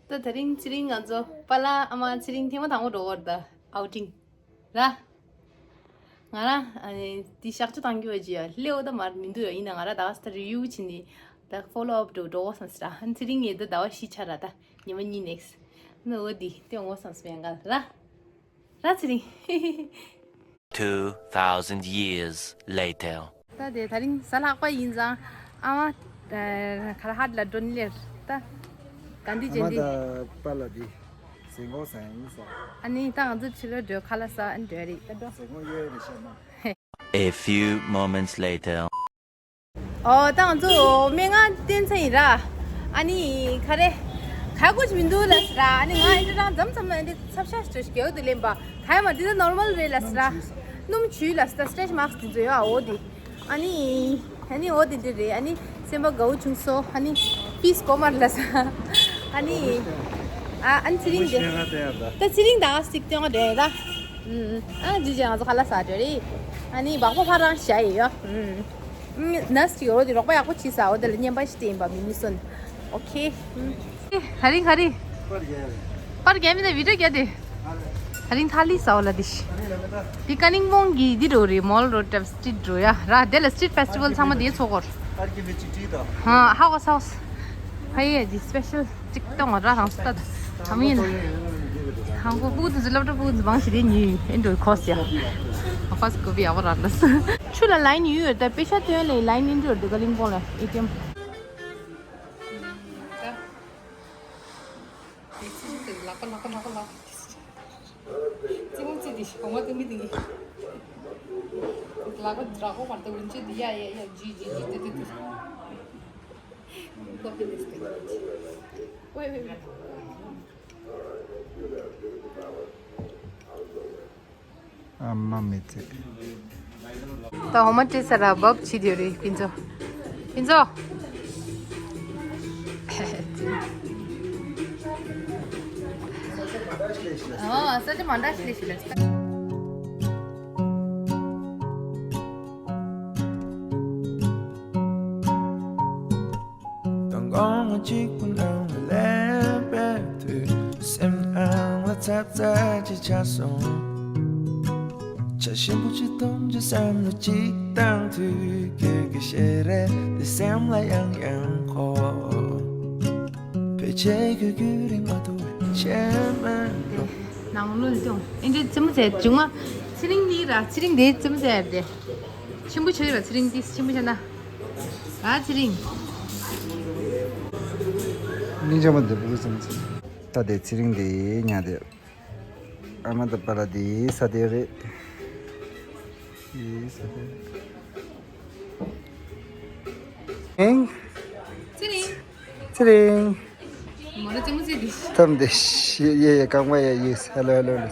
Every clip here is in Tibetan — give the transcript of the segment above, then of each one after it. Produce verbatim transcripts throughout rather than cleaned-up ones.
ད་དེ་རིང་ཚེ་རིང་ང་ཚོ་པཱ་ལགས་ཨ་མ་ཚེ་རིང་ཐེངས་མ་དང་པོ་འགྲོ་གི་རེད་ད་ཨའུ་ཊིང་ར། ང་རང་ཨ་ནི་འདི་གཤག་བཅོས་བཏང་རྒྱུ་བ་ཅི་ཡ་སླེའུ་ད་མར་མི་འདུག་ཡ། ཡིན་ན་ང་རང་ད་ག་ས་ད་རི་ཝིའུ་བྱེད་ནི་ད་ཕོ་ལོ་ཨབ་འགྲོ་འགྲོ་དགོས་བསམ་སི་ར། ཨ་ནི་ཚེ་རིང་ངེད་ད་ཟླ་བ་བཞི་ཆགས་ར་ད་ཉི་མ་གཉིས་ནེགས་ནི་འོ་འདི་དེ་འོང་དགོས་བསམ་སི་ཡང་ག་ར། ར་ཚེ་རིང་། Two thousand years later. ད་དེ་དེ་རིང་གཟའ་ལྷག་པ་ཡིན་ཙང་ཨ་མ་ད་གར་ཧ་ལ་འགྲོ་ནི་ལེར་ད་ག་འདི་ཨ་ཇེ་མ་འདི་ད་པཱ་ལགས་འདི་ཟས་གོང་ཟ་ཡིན་ཟ། ཨ་ནི་ད་ང་ཚོ་ཕྱི་ལོགས་འགྲོ་ཁ་ལག་ཟ་ཨ་ནི་འགྲོ་རེད་ད་འགྲོ། ཟས་གོང་གཡོལ་རེད་ཤག་མ། A few moments later. ཨོ་ད་ང་ཚོ་སྨན་ཁང་བསྟན་ཚར་ཡིན་ར། ཨ་ནི་ག་རེ་ག་གོ་ཅི་མི་འདུག་ལ་ཟེར་ར། ཨ་ནི་ང་ཨེ་འདྲ་རང་མཚམས་མཚམས་ཨེ་འདྲ་ཚབ་ཤ་ཞིག་འགྲོ་ཞིག་རྒྱག་དུ་ལེན་པ་ག་ཡ་མ་འདི་ད་ནོར་མལ་རེད་ལ་ཟེར་ར། སྣུམ་བྱུས་ལ་ཟེར་སི་ཊེ་ཆི་མཱག་སི་དེ་ཚོ་ཡོད་ཨ། འོ་དེ་ཨ་ནི་ཨ་ནི་འོ་དེ་འདྲ་རེད། ཨ་ནི་སེམས་པ་དགའ་བོ་བྱུང་སོང་། ཨ་ནི་ཕིས་གོ་མར་ལ་ཟེར། ཨ་ནི་ཨ་ཨ་ནི་ཚེ་རིང་དེ་ད་ཚེ་རིང་དང་སྟིག་སྟོན་རེད་ད། ཨ་ཇི་ཇི་ང་ཚོ་ཁ་ལག་ཟ་འདོད་རེད། ཨ་ནི་སྦག་སྦག་ཕར་རང་བཞག་ཡོད་ཡོད། ནར་སི་ཅིག་འོ་དེ་རོགས་པ་ཡག་པོ་བྱས་ས་འོ་དེ་ལ་བརྙན་པར་ཞིག་སྟེར་ཡིན་པ་མི་མི་སོན། ཨོ་ཁེ། ག་རེ་ག་རེ། པར་རྒྱབ་མི་ད་བི་ཌིའོ་རྒྱབ་དེ། དེ་རིང་ཐ་ལི་ཟ་འོ་ལ་དེ་ཤི། དེ་ཀ་ནིང་མོང་གི་འདི་འགྲོ་རེད། མོལ་རོ་ཊབ་སི་ཊི་རིཊ་འགྲོ་ཡ་ར། དེ་ལ་སི་ཊི་རིཊ་ཕེ་སི་ཊི་ཝལ་ཚང་མ་དེ་ཚོགས་སྐོར། ཧ་གོ་ས་གོ་ས། ཕ་ཡི་ཡ་ཇི་སི་པེ་ཤལ་གཅིག་གཏོང་བ་ར་རང་སྟ་ད་མི་ཡིན། ཧང་གོ་སྤུ་གུ་དེ་ཚོ་སློབ་གྲྭ་སྤུ་གུ་དེ་ཚོ་མང་ཞིག་རེད་ཉུལ་ཨེ་འགྲོ་ཁོ་སི་ཡ། ཨ་ཁོ་སི་ཀོ་བི་ཡ་བ་ར་ལ་སི། ཆུ་ལ་ལའིན་ཡོད་ཡོད་ད་པེ་ཤ་ཐོན་ལེ་ལའིན་ཨིན་འགྲོ་དེ་ཀ་ལིང་པོང་ལ་ཨེ་ཊི་ཨེམ། ལག་པ་ལག་པ་ལག་པ་ལག་པ། ཙི་མོ་ཙི་དེ་ཞིག་གོང་མ་ཏུ་མི་དེ་གི། ལག་པ་རག་གོ་མ་ཏུ་ཝུན་ཅི་དེ་ཡ་ཡ་ཡ་ཇི་ཇི་ཇི་དེ་དེ་དེ། ཀོ་པི་དེ་སྟེ། ཝེ་ཝེ་ཝེ། ཨ་མ་མི་ཚེ། ད་འོ་མ་སྤྲད་ས་ར་བབ་བྱེད་དེ་རེད་ཕུན་ཚོགས། ཕུན་ཚོགས། ཨོ་ས་ཆ་མ་འདྲ་ཞིག་ལས་ཤིག་ལས། དང་གོང་གཅིག་པུ་ནང་ལ་སླེབས་པའི་དུས། སེམས་ནང་ལ་ཚབ་ཚ་ཅིག་ཆགས་སོང་། བྱ་ཞིམ་པོ་ཅིག་འཐུང་རྒྱུ་བསམ་བློ་ཅིག་བཏང་དུས། ཁྱོད་ཀྱི་ཞལ་རས་འདི་སེམས་ལ་ཡང་ཡང་འཁོར། ཕལ་ཆེར་ཁྱོད་རྒྱུན་རིང་མ་ཐུབ་པའི་ཕྱིར་མིན་འགྲོ། ནང་ལོ་ལྟོས་ཨེ་འདྲའི་རྩེད་མོ་རྩེ་བྱུང་མ། ཚེ་རིང་འདི་ར་ཚེ་རིང་འདི་རྩེད་མོ་རྩེ་ཡ་རེད། ཆེན་པོ་ཆགས་ཡོད་ར་ཚེ་རིང་འདི་ཆེན་པོ་ཆགས་ན། ཨ་ཚེ་རིང་། སྙིང་རྗེ་མ་འདི་བུ་ཙམ་ཙམ། ད་དེ་ཚེ་རིང་འདི་ཉལ་དེ། ཨ་མ་ད་པཱ་ལགས་འདི་ས་དེ་རེད། འདི་ས་དེ་རེད། ཨེང་། ཚེ་རིང་། ཚེ་རིང་། མོ་ལ་ཙེ་མོ་ཙེ་དེ། ཐམ་དེ་ཤི་ཡེ་ཡེ་རྐང་པ་ཡེ་ཡེ་ཧེ་ལོ་ཧེ་ལོ་ལོ།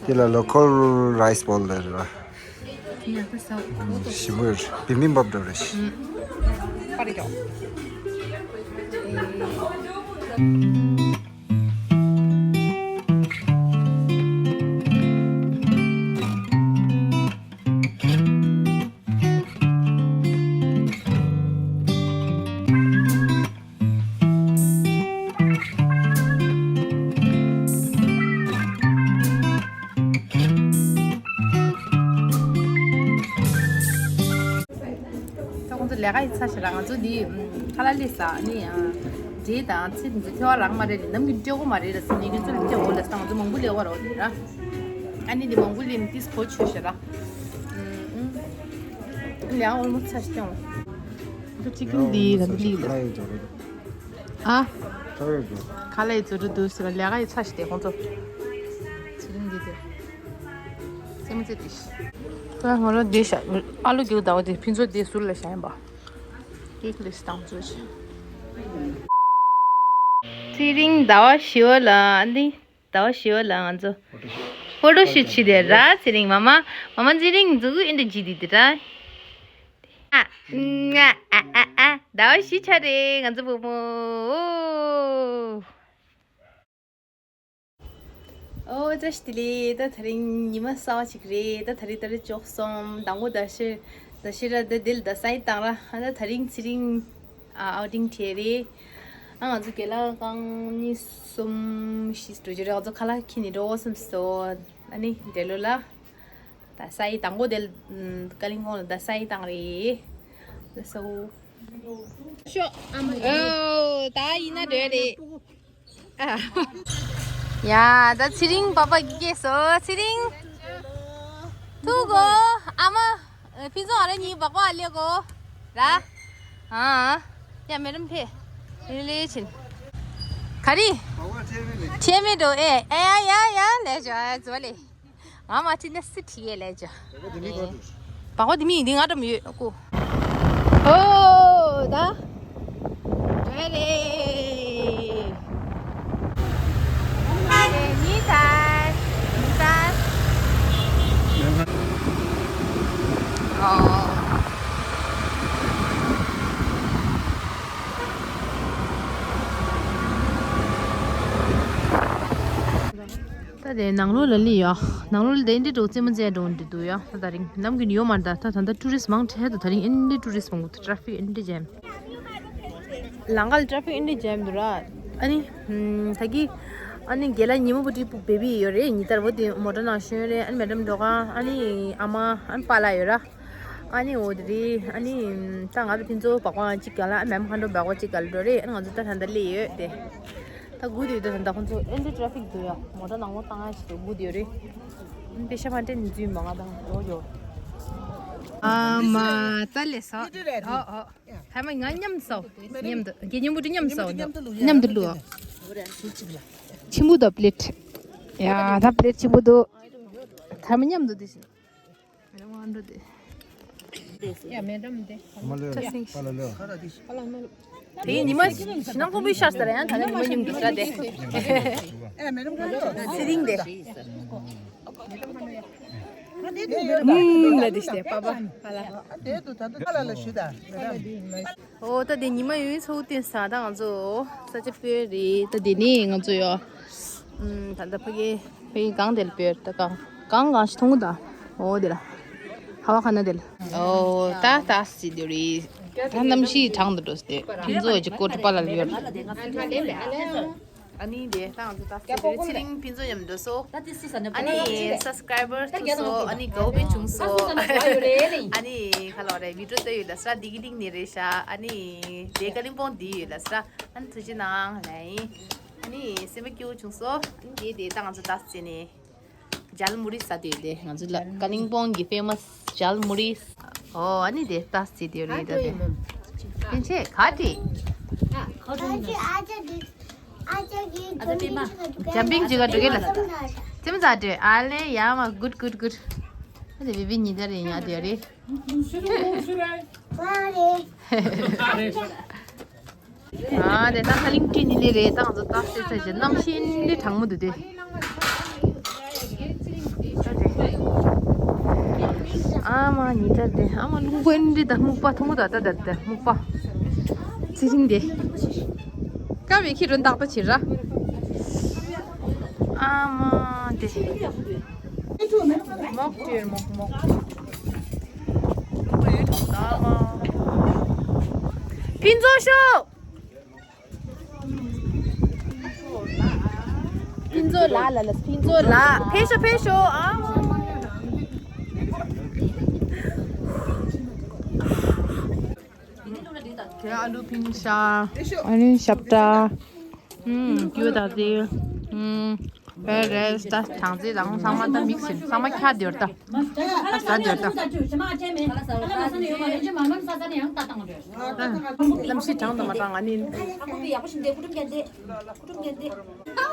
དེ་ལ་ལོ་ཁལ་རའི་སི་བོལ་དེ་རེད་ལ། ཞིམ་པོ་རེད། བི་བི་བབ་འདྲ་རེད། པར་ཡོང་། ད་ཁོང་ཚོ་ལས་ཀ་ཡི་ཚ་ཞེ་དྲག་ང་ཚོ་འདི་ཁ་ལག་ལས་ས་ནི་འབྲས་དང་ཚིལ་འདི་ཚོ་ཐེ་བ་རག་མ་རེད། ནམ་རྒྱུན་སྤྲད་ཀྱི་མ་རེད་ལ་སི་ནི་ཁྱོད་ཚོ་ལ་སྤྲད་འོ་ལ་སི་ད་ང་ཚོ་མང་པོ་ལས་ཀ་རོགས་དེ་ར། ཨ་ནི་འདི་མང་པོ་ལེན་ཏིས་གོ་ཆོད་ཤ་ར། ལས་ཀ་ཨོལ་མོ་ཚ་ཞིག་ཀྱང་། ཁྱོད་ཅིག་ཀིང་འདི་ར་འདི་ལི་ལ། ཨ། ཁ་ལ་ཡི་ཚོ་འགྲོ་འདུག་ཟེར་བ་ལས་ཀ་ཡི་ཚ་ཞིག་དེ་ཁོང་ཚོ། ཚེ་རིང་འདི་དེ། རྩེད་མོ་རྩེ་དེ་ཤི། ད་ང་རང་འདི་ཤ་ཨ་ལུ་རྒྱུག་ཟླ་བ་དེ་ཕུན་ཚོགས་འདི་ཟུར་ལ་བཞག་ཡིན་པ། ཀེག་ལེ་སི་དང་ཚོ་ཆེ། ཚེ་རིང་ཟླ་བ་བཞི་བ་ལ་ཨ་འདི། ཟླ་བ་བཞི་བ་ལ་ང་ཚོ་ཕོ་ཊོ་ཤུ་ཊི་བྱེད་དེ་ར། ཚེ་རིང་མ་མ་མ་མ་ཚེ་རིང་འཛུགས་ཨེ་འདྲ་བྱེད་དེ་དེ་ར། ཨ་ང་ཨ་ཨ་ཨ་ཟླ་བ་བཞི་ཆ་རེད་ང་ཚོ་བུ་མོ། ཨོ། ཨོ་བཀྲ་ཤིས་བདེ་ལེགས། ད་དེ་རིང་ཉི་མ་གསར་པ་ཅིག་རེད། ད་དེ་རིང་ད་རེས་ལྕོགས་སོང་། དང་པོ་ད་ཤི་ད་ཤི་ར་ད་དེ་ལ་ད་སའི་བཏང་ར། ཨ་ད་དེ་རིང་ཚེ་རིང་ ཨ་ཨའོ་ཊིང་བྱས་རེད། ཨ་ང་ཚོ་རྒན་ལགས་རྐང་གཉིས་གསུམ་བཞི་འགྲོ་རྒྱུ་རེད། ང་ཚོ་ཁ་ལག་འཁྱེར་ནས་འགྲོ་བསམ་སོང་། ཨ་ནི་འབྲེལ་ལོ་ལ། ད་ས་ཡི་དང་པོ་དེ། ཀ་ལིང་པོང་ལ་ད་ས་ཡི་བཏང་རེད། ལགས་སོ། ཤོག་ཨ་མ། ཨོ་ད་ཡིན་ན་འདོད་རེད། ཨ། ཡ་ད་ཚེ་རིང་པ་པ་གི་སྐྱེས་སོ་ཚེ་རིང་། ཐུག་གོ་ཨ་མ། ཕུན་ཚོགས་ཨ་ར་གཉིས་སྦག་སྦག་ལས་གོ་ར། ཨ། ཡ་མེ་རམ་ཕེ། ལེ་ལེ་ཕྱིན། ག་རི། ཁྱེད་མེད་འགྲོ་ཨེ་ཨེ་ཡ་ཡ་ཡ་ལས་ཇོ་ཨ་ཛོ་ལེ། ང་མ་ཅི་ནས་སི་ཁྲི་ཡེ་ལས་ཇོ། བག་བ་དེ་མི་འདི་ང་འགྲམ་ཡོད་ཀུ། ཨོ་ད། ད་རེད། ཉི་ཚར། ཉི་ཚར། ཨོ། ད་དེ་ནང་ལོགས་ལ་སླེབས་ཡོད། ནང་ལོགས་ལ་དེ་འདྲའི་འགྲོ་རྩེད་མོ་རྩེ་འགྲོ་འདི་འདུག་ཡ། ད་དེ་རིང་ནམ་རྒྱུན་ཡོད་མ་རེད། ད་ད་ད་ཊུ་རི་སི་མང་དྲགས་འདུག་ད་དེ་རིང་ཨེ་འདྲའི་ཊུ་རི་སི་མང་པོ་འདུག་ཊ་ཕིག་ཨེ་འདྲའི་ཇེམ། ལམ་ཁ་ལ་ཊ་ཕིག་ཨེ་འདྲའི་ཇེམ་འདུག་ར། ཨ་ནི་ད་གི་ཨ་ནི་རྒན་ལགས་ཉི་མ་བུ་ཏི་སྦེ་བི་ཡོད་རེད། ཉི་ལྟར་བུ་ཏི་མོ་ཊ་ནང་ཞོན་རེད། ཨ་ནི་མེ་ཌམ་འགྲོ་ག་ཨ་ནི་ཨ་མ་ཨ་ནི་པཱ་ལགས་ཡོད་ར། ཨ་ནི་འོ་དེ་རེད། ཨ་ནི་ད་ང་ཚོ་ཕུན་ཚོགས་སྦག་སྦག་གཅིག་ག་ལ་ཨ་མེམ་ཁ་འགྲོ་སྦག་སྦག་གཅིག་ག་ལ་འགྲོ་རེད། ཨ་ནི་ང་ཚོ་ད་ད་ལྟ་སླེབས་ཡོད་དེ། ད་སྒུག་བསྡད་ཡོད། ད་ད་ཁོང་ཚོ་ཨེ་འདྲའི་ཊ་ཕིག་འདུག་ཡ། མོ་ཊ་ནང་ལོགས་བཏང་ཡ་ཞིག་འདུག་སྒུག་བསྡད་ཡོད་རེད། པེ་ཤ་མ་སྤྲད་ནས་འཛུལ་མ་ང་དང་ལོག་ཡོད། ཨ་མ་ད་ལས་སོ། ཨོ་ཨོ། ཐ་མ་ང་མཉམ་སོ། མཉམ་དུ་རྒན་ཉམ་པོ་དུ་མཉམ་སོ། མཉམ་དུ་བླུག་ཆེན་པོ་དང་པི་ལེཊ། ཡ་ད་པི་ལེཊ་ཆེན་པོ་འདུག་ཐ་མ་མཉམ་དུ་དེ་བཞིན། ཡ་མེ་ཌམ་དེ། མ་ལོས། ཁ་ལ་ལོས། དེ་ཉི་མ་ཞིག་ནང་ཁོང་པའི་ཤར་ས་ར་ཡང་ད་ནི་ཉི་མ་ཉུང་དུ་ཤར་དེ། ཚེ་རིང་དེ། ཨུམ་ལ་དེ་ཤི་དེ་པ་པ་ཧ་ལ། ཨོ་ད་དེ་ཉི་མ་ཡོད་ཚོགས་བསྟན་ས་ད་ང་ཚོ་ས་ཆ་སྤོས་རེད། ད་དེ་ནི་ང་ཚོ་ཡོ། ད་ལྟ་ཕ་གི་ཕ་གི་གང་དེ་ལ་སྤོས་ད་གང་གང་གང་ཞིག་མཐོང་གི་ད། ཨོ་དེ་ལ་ཧ་བ་ཁ་ན་དེ་ལ། ཨོ་ད་ད་སི་དེ་རེད། ད་གནམ་གཤིས་གྲང་དུ་འགྲོ་སྟེ་ཕུན་ཚོགས་ཀྱི་ཀོ་ཏི་པ་ལ་ཡོད། ཨ་ནི་དེ་ད་ང་ཚོ་ད་སི་དེ་རེད། ཚེ་རིང་ཕུན་ཚོགས་མཉམ་འགྲོ་སོ། ཨ་ནི་སབ་སི་ཀ་རའི་བར་ཐུག་སོ། ཨ་ནི་དགའ་བོ་བྱུང་སོ། ཨ་ནི་ཁ་ལོ་རེ་བི་ཌིའོ་ལྟ་ཡོད་ལ་སྲ་དེ་གི་ལིང་ནི་རེད་ཤག་ཨ་ནི་དེ་ཀ་ལིང་པོང་དེ་ཡོད་ལ་སྲ། ཨ་ནི་ཐུགས་རྗེ་གནང་ལེ། ཨ་ནི་སེམས་པ་སྐྱིད་པོ་བྱུང་སོ། ཨ་ནི་དེ་དེ་ད་ང་ཚོ་ད་སི་ནས་ཇལ་མུ་རི་ཟ་དེ་དེ་ང་ཚོ་ལ་ཀ་ལིང་པོང་གི་ཕེ་མ་སི་ཇལ་མུ་རི། ཨོ་ཨ་ནི་དེ་ད་སི་དེ་རེད་ད་དེ། ཡིན་ཆེ་ག་དེ། ཇམ་པིང་ཅིག་ག་འགྲོ་གི་ལ། ཙེམ་ཟ་དེ་ཨ་ལེ་ཡ་མ་གུད་གུད་གུད། ཨ་དེ་བི་བི་ཉི་ད་རེད་ཡ་དེ་རེད། ཨ་དེ་ད་ཧ་ལིང་ཀྲི་ནི་ལི་རེད། ད་ང་ཚོ་ད་སེ་ཚ་ཞེ་གནམ་ཤིན་ཏུ་གྲང་མོ་འདུག་དེ། ཨ་མ་ཉི་ད་དེ་ཨ་མ་ལུང་པ་ཨིན་འདི་ད་སྨུག་པ་ཐུང་མོ་ད་ད་ད་ད་སྨུག་པ། ཚེ་རིང་དེ། ཀ་བའི་ཁྱི་རོ་འདག་ད་བྱེད་ར། ཨ་མ་དེ། མོག་ཅེར་མོག་མོག་ཕིན་ཚོ་ཤོག་ཕིན་ཚོ་ལ་ལ་ལ་ཕིན་ཚོ་ལ་ཕེ་ཤོ་ཕེ་ཤོ་ཨ། དེ་ཨ་ལུ་ཕིང་ཤ། ཨ་ནི་ཞབས་ཀྲ། ཨུམ་ཀྱུ་ད་དེ། ཨུམ་བེ་རེས་ད་ཐང་ཙེ་དང་ཚང་མ་ད་མིག་སིན་ཚང་མ་ཁྱ་དེར་ད། ད་ཟ་དེར་ད། གནམ་གཤིས་གྲང་དང་མ་གྲང་ཨ་ནི།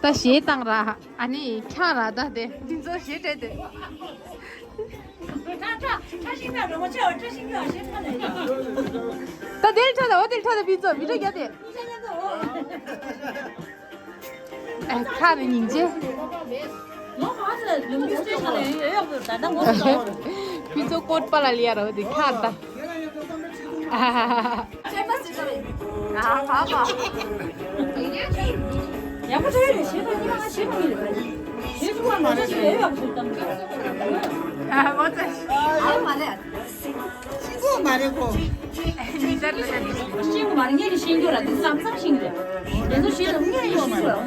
ད་ཞེས་བཏང་ར་ཨ་ནི་ཁྱ་ར་ད་དེ་འདི་ཚོ་ཞེས་སྤྲད་དེ། ད་དེར་ཁྲ་ད་འོ་དེར་ཁྲ་ད་བི་ཚོ་མི་འགྲོ་རྒྱ་དེ། ཨ་ཁ་ནི་སྙིང་རྗེ། བི་ཚོ་ཀོད་པ་ལ་ལི་ཡ་ར་འོ་དེ་ཁ་ད། མ་རེད་ཁོ། ཤེས་གི་མ་རེད། ངས་ནི་ཤེས་རྒྱུ་ར་འདུག་བསམ་བསམ་ཤེས་ཀྱི་རེད། དེ་ཚོ་ཤེས་ལ་ངས་ཡོད་མ་རེད།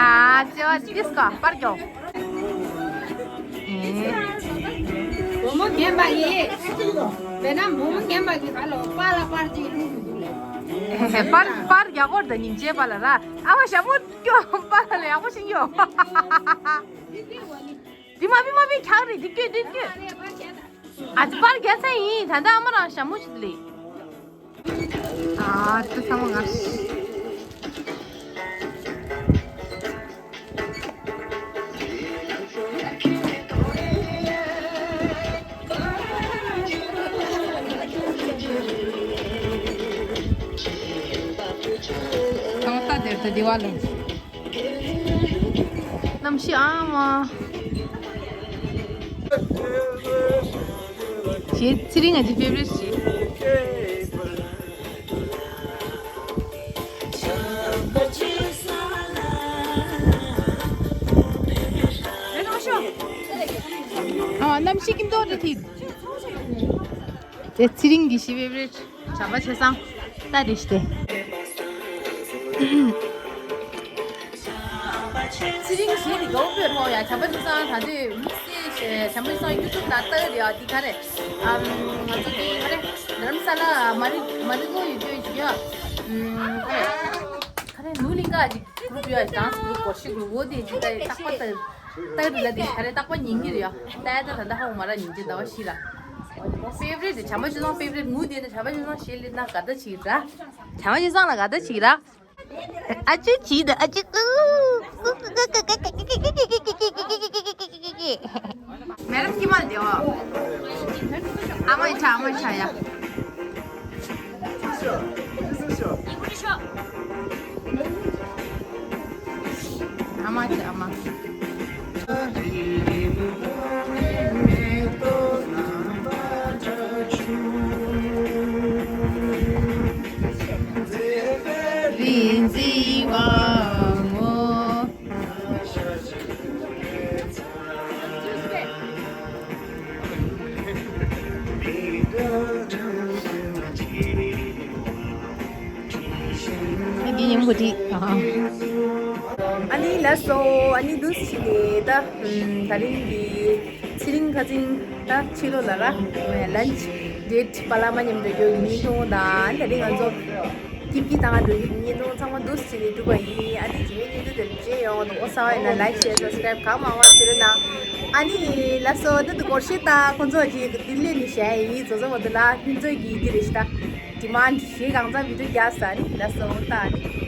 ཨ་ཙེ་བ་ཏིས་ཀ་པར་རྒྱོག་བུ་མོ་རྒན་པ་ཡིན། དེ་ན་བུ་མོ་རྒན་པ་གི་ཁ་ལོ་པ་ལ་པར་ཅིག་བླུགས་འདུག་ལ། པར་པར་རྒྱག་གོ་ད་སྙིང་རྗེ་པ་ལ་ར། ཨ་བ་ཞྭ་མོ་སྐྱོ་པ་ལ་ཡག་པོ་ཞིག་ཡོད། འདི་མ་བི་མ་བི་ཁྱག་རེད། འདི་སྐྱོ་འདི་སྐྱོ། ཨ་ཙི་པར་རྒྱག་ཚར་ཡིན། ད་ལྟ་ཨ་མ་རང་ཞྭ་མོ་ཞིག་ལས། ཨ་ཙི་ཚང་མ་ང་། ཚང་མ་ལྟ་དེར་ད་དེ་བ་ལ། གནམ་གཤིས་ཨང་མ། ཞེས་ཚེ་རིང་ང་ཅི་ཕེབས་རེ་ཞེས། ཨ་གནམ་གཤིས་ཀྱི་མདོག་རེ་ཐིག་དེ་ཚེ་རིང་གི་ཞི་བའི་རེད། བྱམས་པ་ཆེ་སང་ལྟ་རེ་ཞིག་སྟེ། ཚེ་རིང་ཞེས་དེ་དགའ་བོ་སྤོས་མོ་ཡ། བྱམས་པ་ཆེ་སང་ད་དུས་དམིགས་བསལ་བྱམས་པ་ཆེ་སང་ཡུ་ཊུབ་ནང་ལྟ་གི་རེད་ཨ། དེ་ག་རེ། ཨམ་ང་ཚོ་དེ་ག་རེ། རྡ་རམ་ས་ལ་མ་རི་མ་རི་ཀོ་ཡུལ་ལྗོངས་ཞིག་ཡ། ཨམ་ག་རེ། ག་རེ་ནུ་ལིང་ག་ཅིག་གུ་རུབ་ཡ། ཌན་སི་གུ་རུབ་སྒོར་གཞས་གུ་རུབ་འོ་དེ་ཅིག་ལྟ་ཡི་རྟག་པར་ལྟ། ལྟ་རི་ལ་དེ་ག་རེ་རྟག་པར་ཉན་གི་རེད་ཡ། ལྟ་ཡ་ད་ད་ལྟ་ཧ་གོ་མ་ར། ཉིན་རྗེས་ཟླ་བ་བཞི་ལ། ཕེབ་རེད་དེ་བྱམས་པ་ཆེ་སང་ཕེབ་རེད། ངུ་དེ་ནི་བྱམས་པ་ཆེ་སང་ཞེས་ལེན་ན་དགའ་ད་ཅིག་ར། བྱམས་པ་ཆེ་སང་ལ་དགའ་ད་ཅིག་ར། ཨ་ཅུ་ཅི་ད་ཨ་ཅུ། ཨུ། མེ་རམ་ཁྱི་མ་ལ་དེ་བ། ཨ་མ་ཡི་ཆ་ཨ་མ་ཡི་ཆ་ཡ། ཨ་མ་ཆ་ཨ་མ། རིན་ཆེན་དབང་མོ། ཨ་ནི་ལགས་སོ། ཨ་ནི་འདུག་སེ་བྱས་ནས་ད་ད་རིང་གི་ཚེ་རིང་ཁ་སང་ད་ཕྱི་ལོགས་ལ་ར་ལན་ཆི་ཌེ་ཊི་པ་ལགས་མ་མཉམ་དུ་ཡོད་ཀྱི་བརྙན་ཐུང་དང་། ད་རིང་ང་ཚོ་ཀིབ་ཀི་དང་ང་འགྲོ་རྒྱུ་གི་བརྙན་ཐུང་ཚང་མ་འདུག་སེ་བྱས་ནས་གྲུབ་པ་ཡིན། ཨ་ནི་རྗེས་མའི་བརྙན་ཐུང་དེར་མཇལ་ཡོང་། དང་པོ་གསར་པ་ཡིན་ན་ལའིཀ་ཤེར་སབ་སི་ཀ་རའིབ་གང་མང་མང་བྱེད་རོགས་གནང་། ཨ་ནི་ལགས་སོ། ད་དུ་སྒོར་གཞས་དང་ཁོང་ཚོ་གི་དེ་ལས་ནི་གཞས་ཡིན། བཟོ་བཟོ་མ་དུ་ལ་ཁྱིམ་ཚོས་ཀྱི་དེ་རེད་ཤི་ད། ཌི་མན་ཌི་གཞས་གང་ཚང་བི་ཌིའོ་རྒྱག་ས་ནི་ལགས་སོ། ད་ནི།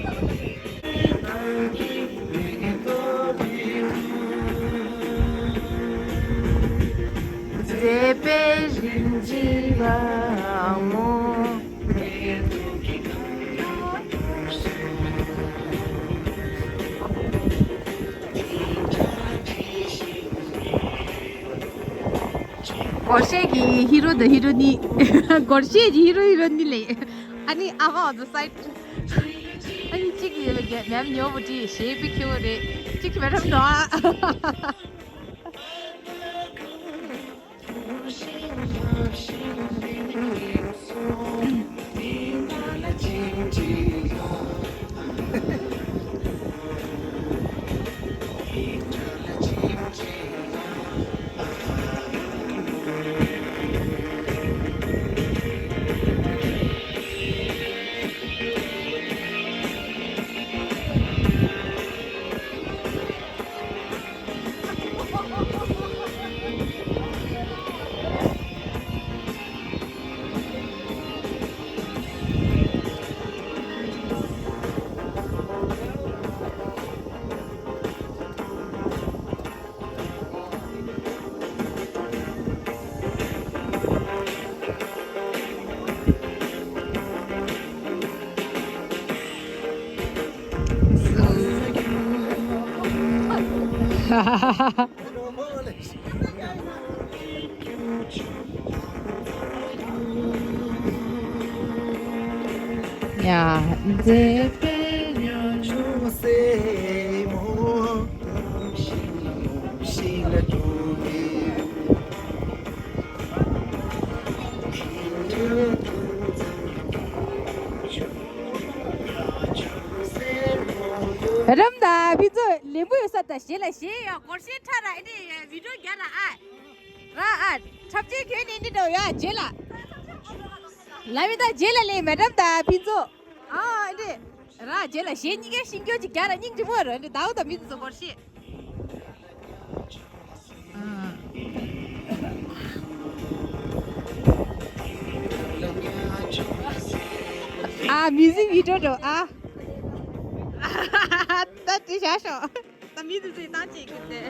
མཛེས་པའི་རིན་ཆེན་ལྷ་མོ། སྒོར་གཞས་ཀྱི་ཧི་རོ་དང་ཧི་རོ་ནི། སྒོར་གཞས་ཀྱི་ཧི་རོ་ཧི་རོ་ནི་ལས། ཨ་ནི་ཨ་ཧོ་ཛ་སའིཌ། ཨ་ནི་གཅིག་གི་མེམ་ཉོ་བོ་ཏི་ཞེས་པི་ཁྱོ་རེད། གཅིག་གི་མེ་རམ་ནོ། ཡ། མཛེས་པའི་ཉམ་ཆུང་སེ་མོ། ཞིག་ལ་འགྲོ་གི། མེ་ཌམ་དང་ཕུན་ཚོགས་ལེན་པོ་ཡོད་ས་དང་གཞས་ལ་གཞས་ཡོད་སྒོར་གཞས་ཁྲ་ར་ཨེ་འདྲ་ཡོད་བི་ཌིའོ་རྒྱག་ར་ཨ། ར་ཨ། འཁྲབ་ཆས་གྱོན་ནས་འདི་འདྲ་ཡོད་ཨ་རྗེས་ལ། ལ་མི་དང་རྗེས་ལ་ལེན་མེ་ཌམ་དང་ཕུན་ཚོགས། ཨ་ཨེ་འདྲ། ར་རྗེས་ལ་གཞས་གཉིས་ཀའི་ཤིང་སྐྱོ་ཅིག་རྒྱག་ར་སྙིང་རྗེ་མོ་ར་འདི་ཟླ་བོ་དང་མི་འདི་ཚོ་སྒོར་གཞས། ཨ། མིའུ་ཟིག་བི་ཌིའོ་འགྲོ་ཨ། ད་དེ་བྱ་ཤོག་ད་མི་དེ་ཚོས་བཏང་བྱེད་ཀྱི་དེ།